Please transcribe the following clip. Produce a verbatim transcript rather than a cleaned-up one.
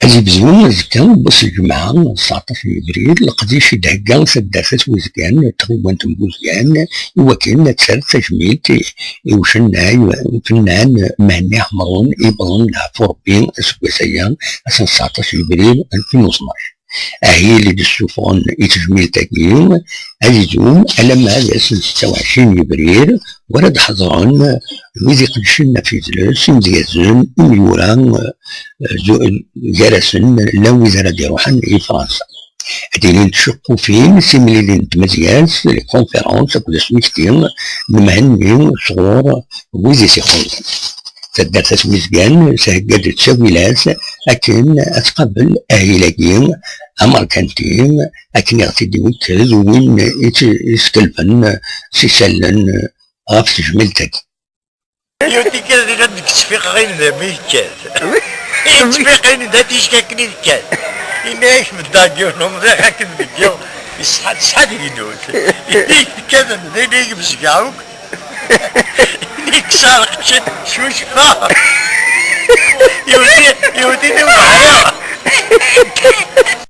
Ad yebdu azekka n wass n lǧemɛa, tseɛṭac n yebrir, leqdic i d-thegga taddart At Wizgan, tɣiwant n Wizgan, i wakken ad terr tajmilt i, i ucennay, ufennan Mhenni Ḥemrun, yewwḍen leɛfu Rebbi aseggas-aya, ass n tseɛṭac n yebrir alfin u tnac. Ahil i d-ssufɣen i tejmilt-agi, ad idum alamma d ass n setta u ɛecrin yebrir, wara d-ḥeḍren wid iqeddcen ɣef yidles, imedyazen, imyura, eh, zu-, gar-asen llan wid ara d-iruḥen i Fransa. Ad ilint tceqqufin, timlilin n tmedyazt, les conférences akked asmekti n Mhenni sɣur wid i t-ixunzen. Taddart At Wizgan thegga-d ttawilat akken ad tqabel ahil-agi amerkanti, akken i ɣ-t-id-iwekked win i tt-iskelfen s isallen ɣef tejmilt-agi. Yiwet tikkelt dinna deg ttfiqeɣ ayen d ami yekkat. Ttfiqeɣ ayen d atick akken i tekkat. Yenna-yak beddeɣ deg yiwen umḍiq akken deg yiwen. Yesḥa, tesḥa tegnut. Yenna-yak tekkat d ayen i yemzegɛuk. Yekkes lqecc s uceffar. Yewti, yewti-t i